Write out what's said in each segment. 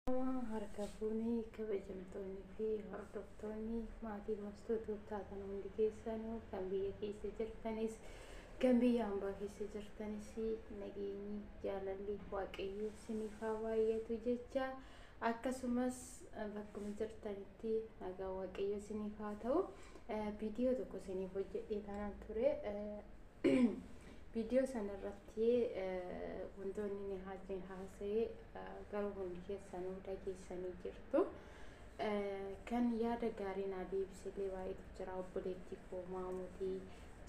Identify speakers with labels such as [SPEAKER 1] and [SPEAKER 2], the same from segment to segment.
[SPEAKER 1] Harka fuunee, kabajamtoonni fi hordoftoonni maatii Mastuu taatan hundi keessanuu, kan biyya keessa jirtanis kan biyya hambaa keessa jirtanis, nageenyi jaalalli Waaqayyoo isiniif haa baay'atu jecha, akkasumas bakkuma jirtanitti nagaa Waaqayyoo isiniif haa ta'u. Viidiyoo tokko isiniif hojjedhee taanaan ture. Viidiyoo sanarratti wantoonni ni haasa'e garuu hundi keessanuu dhageessanii jirtu. Kan yaada gaarii naa deebisellee baay'eetu jira. Obboleettii koo maamutii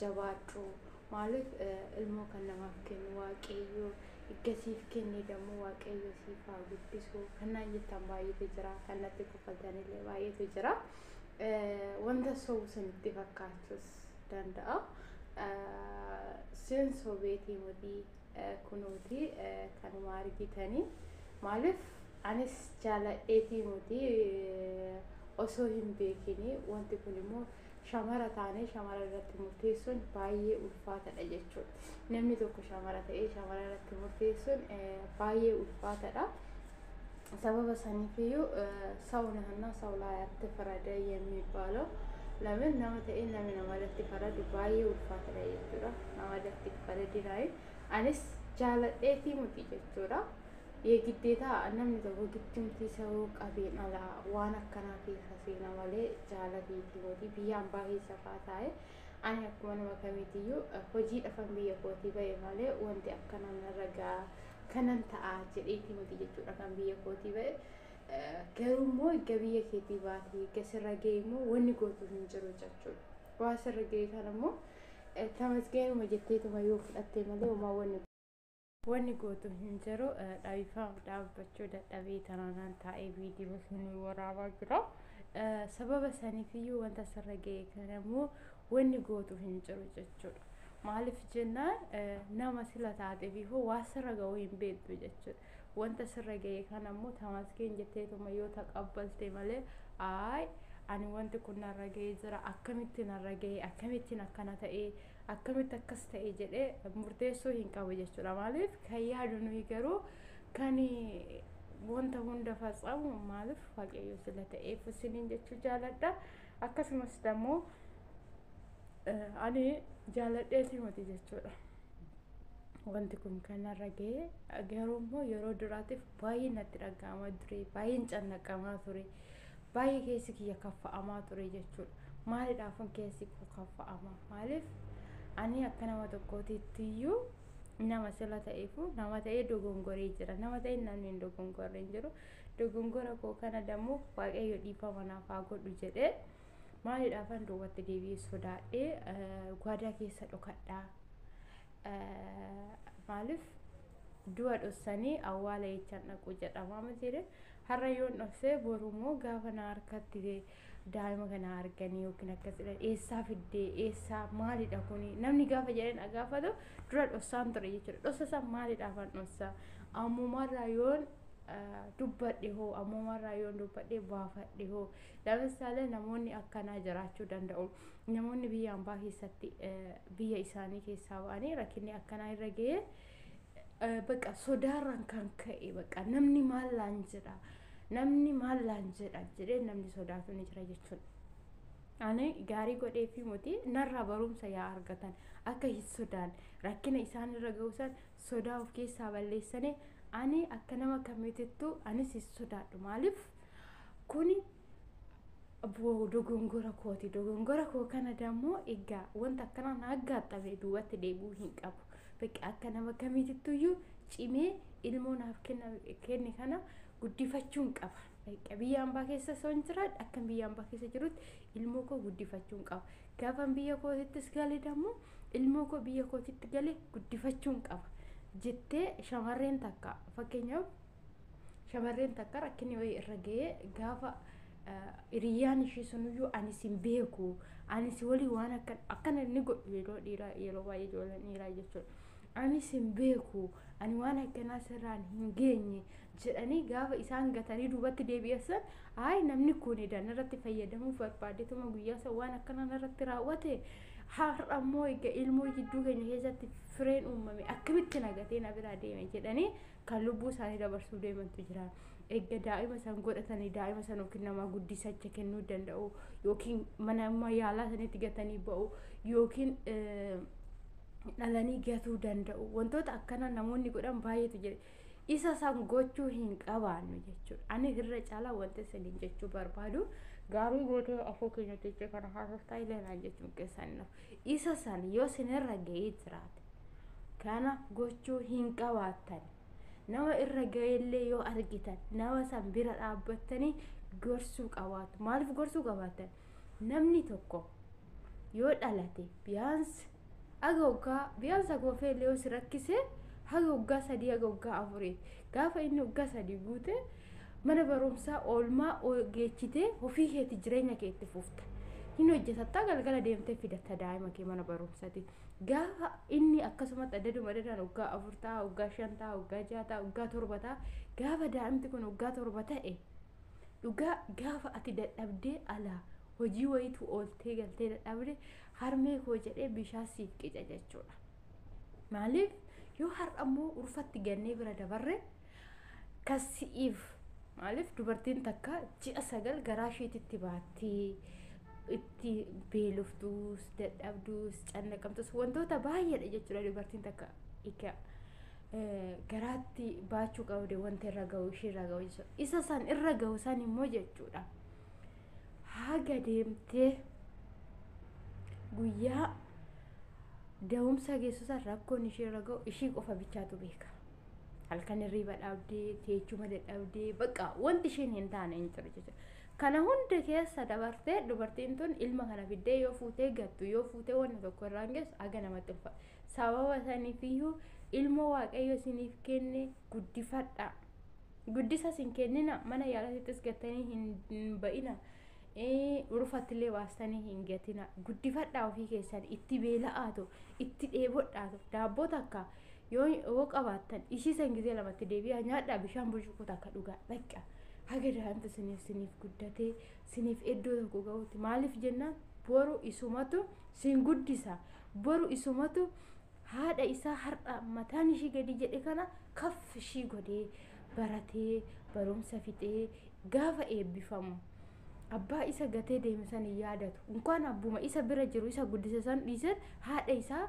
[SPEAKER 1] jabaadhu. Maaliif ilmoo kan namaaf kennu Waaqayyo, eggasiif kenne dammoo Waaqayyo siif haa guddisu. Kan naan jettan baay'eetu jira. Kan natti kofaltanillee baay'eetu jira. Wanta sobu sanitti fakkaachuus danda'a. Seen sobeetii motii kunuuti kanuma argitanii, maaliif anis jaaladheetii motii osoo hin beekini. Wanti kun immoo shamara taanee shamara irratti murteessuun baay'ee ulfaatadha jechuudha. Namni tokko shamara ta'ee shamara irratti murteessuun baay'ee ulfaatadha. Sababa saniifiyyuu ሰው ነህና ሰው ላይ አትፍረድ የሚባለው ለምን nama ta'ee namni nama irratti faradu baay'ee ulfaatadha jechuudha. Nama irratti faradinaayi anis jaaladheetii miti jechuudha. የግዴታ namni tokko giddumti sababa qabeen alaa waan akkanaa keessa seena malee jaalateetii miti. Biyya hambaa keessa faa taa'e ani akkuma nama kamiitiyyuu hojii dhafan biyya kootii ba'e malee wanti akkanaa narra ga'a kanan ta'a jedheetii miti jechuudha kan biyya kootii ba'e. Garuu immoo erga biyya keetii baatee erga sirra ga'e immoo wanni gootu hin jiru jechuudha. Waa sirra ga'e kana immoo tamasgeenuma jetteetuma yoo fudhatte malee homaa wanni gootu hin jiru. Dhabifaaf dhaabbachuu dadhabee tanaan taa'ee viidiyoo sun waraabaa jira. Sababa saniifiyyuu wanta sirra ga'e kana immoo wanni gootu hin jiru jechuudha. Maaliif jennaan nama sila taate bifoo waa sirra ga'uu hin beektu jechuudha. Wanta sirra ga'e kana immoo tamasgeen jetteetuma yoo taqabbalte malee, ayi ani wanti kun narra ga'ee jira, akkamitti narra ga'e, akkamittiin akkana ta'e, akkamitti akkas ta'e jedhee murteessuu hin qabu jechuudha. Maaliif kan yaadu nuyi garuu kan wanta hunda fatsamu maaliif Waaqayyo sila ta'eef isiniin jechuu jaaladha. Akkasumas dammoo ani jaaladheetii miti jechuudha. Wanti kun kan narra ga'e garuu immoo yeroo duraatiif baay'ee natti dhaga'amaa ture, baay'een cannaqamaa ture, baay'ee keessi kiyya kaffa'amaa ture jechuudha. Maaliidhaafan keessi koo kaffa'ama? Maaliif ani akka nama tokkootiitti iyyuu nama sila ta'eefu nama ta'ee dogongoree jira. Nama ta'e namni hin dogongorre hin jiru. Dogongora koo kana dammoo Waaqayyo dhiifama naaf haa godhu jedhee maaliidhaafan duubatti deebi'ee sodaadhee gwaadaa keessa dhokadhaa. Maaliif du'a dhossanii awwaala jechaan dhaqu jedhama miti. Har'a yoon dhoksee boru immoo gaafa na harkatti daa'ima kana arganii yookiin akkas jedhan, eessaa fiddee, eessaa, maalidha kuni namni gaafa jedhee na gaafatu dura dhoksaan ture jechuudha. Dhoksa san maaliidhaafan dhoksa? Ammumarraa yoon dubbadhe hoo, ammumarraa yoon dubbadhe baafadhe hoo? Lamisaalee namoonni akkanaa jiraachuu danda'u. Namoonni biyya hambaa keessatti biyya isaanii keessaa ba'anii rakkinni akkanaa irra ga'ee baqa sodaarraan kan ka'e, baqa namni maal laan jedha, namni maal laan jedha jedhee namni sodaatu ni jira jechuudha. Ani gaarii godhee fi miti, narraa barumsa yaa argatan, akka hin sodaan rakkina isaan irra ga'u san sodaa of keessaa balleessanii ani akka nama kamiitittuu anis hin sodaadhu. Maaliif kuni dogongora kooti. Dogongora koo kana dammoo egaa wanta akkanaa na aggaaxame duubatti deebi'uu hin qabu. Bakka akka nama kamiitittuyyuu cimee ilmoo naaf kenne kana guddifachuun qaba. Biyya hambaa keessa osoo hin jiraadhe akka biyya hambaa keessa jirutti ilmoo koo guddifachuun qaba. Gaafan biyya kootittis gale dammoo ilmoo koo biyya kootitti gale guddifachuun qaba jettee shamarreen takka, fakkeenyaaf shamarreen takka rakkinni wayii irra ga'ee gaafa hiriyyaan ishee sunuyyuu ani sin beeku, ani si walii waan akka akkana inni godhu yeroo dhiiraa, yeroo baay'ee ijoolleen dhiiraa jechuudha. Ani sin beeku, ani waan akkanaa sirraan hin geenye jedhanii gaafa isaan gatanii duubatti deebi'essan, ayi namni kun irratti fayyadamuuf barbaadetuma guyyaa san waan akkanaa irratti raawwate, har'a immoo egaa ilmoo jidduu keenya keessatti fireen uumame akkamitti nagatee na biraa deeme jedhanii Kan lubbuu isaanii dabarsuu deemantu jira. Eegga daa'ima san godhatanii daa'ima san yookiin nama guddisacha kennuu danda'u, yookiin mana yaalaa sanitti gatanii ba'u, yookiin dhalanii gatuu danda'u. Wantoota akkana namoonni godhan baay'eetu jira. Isa san gochuu hin qabaannu jechuudha. Ani irra caalaa wanta isiniin jechuu barbaadu, gaarii gootee afoo keenya jechuu kana haasoftaa ilaalaan jechuun keessan nafu. Isa san yoo isinirra ga'ee jiraate kana gochuu hin qabaattan. Nama irra ga'ellee yoo argitan nama san bira dhaabbattanii gorsuu qabaatu. Maaliif gorsuu qabaattan? Namni tokko yoo dhalate biyaansi haga waggaa, biyaansa goofee illee yoo si rakkise, haga waggaa 3, haga waggaa 4, gaafa inni waggaa 3 guute mana barumsaa oolmaa geechitee ofii keetti jireenya kee itti fufta. Hin hojjetattaa, galgala deemtee fidatta daa'ima kee mana barumsaati. Gaafa inni akkasumatti adaduma adadaan waggaa 4 ta'a, waggaa 5 ta'a, waggaa 6 ta'a, waggaa 7 ta'a. Gaafa daa'imti kun waggaa 7 ta'e, dhugaa gaafa ati dadhabdee alaa hojii wayiitu ooltee galtee dadhabde, harmee koo jedhee bishaan siif qica jechuudha. Maaliif yoo har'a immoo urfatti gannee bira dabarre kasi'iif, maaliif dubartiin takka ji'a 9 garaa isheetitti baatti, itti beeloftuus, dadhabduus, cannaqamtus, wantoota baay'eedha jechuudha. Dubartiin takka ika garaatti baachuu qabde wanta irra ga'u ishee irra ga'u jechuudha. Isa san irra ga'u san immoo jechuudha. Haga deemtee guyyaa da'umsa geessu san rakkoon ishee irra ga'u ishii qofa bichaatu beeka. Halkan hirriba dhabdee, teechuma dadhabdee, bakka wanti isheen hin taane hin jiru jechuudha. Kana hunda keessa dabartee dubartiin tun ilma kana fiddee yoo fuutee gattu, yoo fuutee wanna tokko irraan geessu, haga namatti ulfaata. Sababa saniifiyyuu ilmoo Waaqayyo isiniif kenne guddifadha. Guddisa isin kennina, mana yaalaattis gattanii hin ba'ina. Ulfattillee baastanii hin gatina. Guddifadhaa, ofii keessan itti beela'aatu, itti dheebodhaatu. Daabboo takka yoo qabaattan ishii san gizee lamatti deebi'aa nyaadhaa, bishaan burcuqqoo takka dhugaa dhaqqa. Haga daa'imti siniif guddatee siniif iddoo tokko ga'utti. Maaliif jennaan, boru isumatu sin guddisa. Boru isumatu haadha isaa har'a mataan ishii gadi jedhe kana kaff ishii godhee baratee barumsa fixee gaafa eebbifamu abbaa isa gatee deeme san hin yaadatu. Unkaan abbuma isa bira jiru isa guddise san dhiisee haadha isaa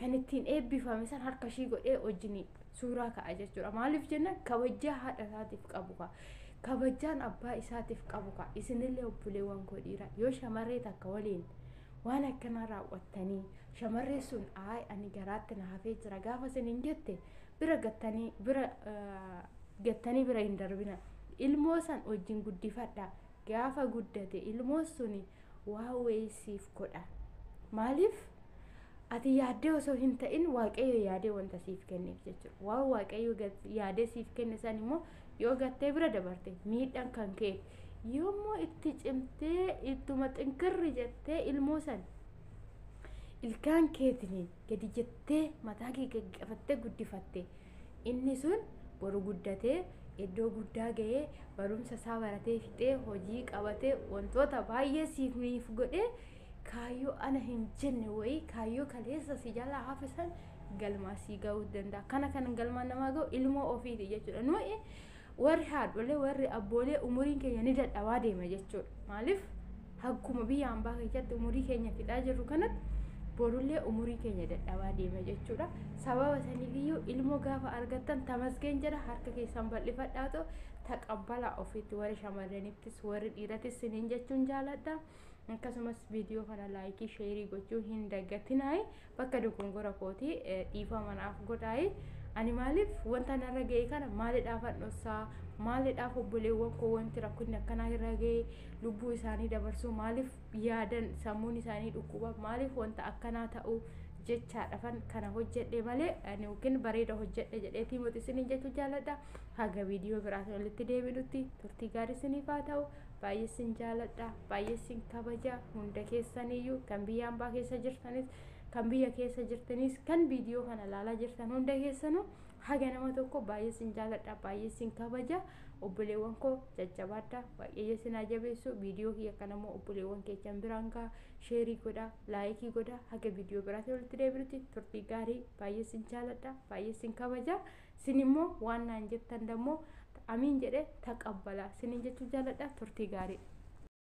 [SPEAKER 1] kan ittiin eebbifame san harka ishii godhee wajjin suuraa ka'a jechuudha. Maaliif jennaan, kabajaa haadha isaatiif qabu ka'a. Kabajaan abbaa isaatiif qabu ka'a. Isinillee obboleewwan koo dhiiraa, yoo shamarree takka waliin waan akkanaa raawwattanii, shamarree sun ayi ani garaatti na hafee jira gaafa isin hin jette, bira gattanii bira gattanii bira hin darbina. Ilmoo san wajjin guddifadha. Gaafa guddate ilmoon suni waa wayii siif godha. Maaliif ati yaaddee osoo hin ta'in Waaqayyo yaadee wanta siif kenneef jechuudha. Waan Waaqayyo yaadee siif kenne san immoo yoo gattee bira dabarte miidhaan kan ka'e. Yommuu itti cimtee ittuma xinkirri jettee ilmoo san ilkaan keetiin gadi jettee mataa kee gaggafattee guddifatte, inni sun boru guddatee iddoo guddaa ga'ee, barumsa isaa baratee fixee, hojii qabatee, wantoota baay'ee siif godhee, kaayyoo ana hin jenne wayii, kaayyoo kaleessa si jalaa hafe san galmaa sii ga'uu danda'a. Kana kan galmaan namaa ga'u ilmoo ofiiti jechuudha. Nuyi warri haadholee, warri abboolee, umuriin keenya ni dadhabaa deema jechuudha. Maaliif akkuma biyya hambaa keessatti umurii keenya fixaa jirru kanatti borullee umurii keenya dadhabaa deema jechuudha. Sababa saniifiyyuu ilmoo gaafa argattan tamasgeen jedha, harka keessan bal'ifadhaatu taqabbalaa ofiitti, warri shamarranittis warri dhiiratis siniin jechuun jaaladha. Akkasumas viidiyoo kana like, share gochuu hin dagatinaayi. Bakka dogongora kootii dhiifama naaf godhaayi. Ani maaliif wanta narra ga'e kana maaliidhaaf dhossaa, maaliidhaaf obboleewwan koo wanti rakkinni akkanaa irra ga'e lubbuu isaanii dabarsuu maaliif yaadan, sammuun isaanii dhukkuba maaliif wanta akkanaa ta'u jechaadhafan kana hojjedhe malee ani yookiin bareeda hojjedhe jedheetii miti isiniin jechuu jaaladha. Haga viidiyoo biraatiin walitti deebinutti turtii gaarii isiniif haa ta'u. Baay'ee isin jaaladha, baay'ee isin kabaja hunda keessaniyyuu, kan biyya hambaa keessa jirtanis, kan biyya keessa jirtanis, kan viidiyoo kana ilaalaa jirtan hunda keessanuu haga nama tokko baay'ee isin jaaladha, baay'ee isin kabaja. Obboleewwan koo, jajjabaadha, baay'ee isin haa jabeessu. Viidiyoo kiyya kana immoo obboleewwan keessan biraan gahaa, share godha, like godha. Haga viidiyoo biraatiin walitti deebinutti turtii gaarii. Baay'ee isin jaaladha, baay'ee isin kabaja. Isin immoo waan naan jettan dammoo amiin jedhe taqabbala. Isiniin jechuu jaaladha, turtii gaarii.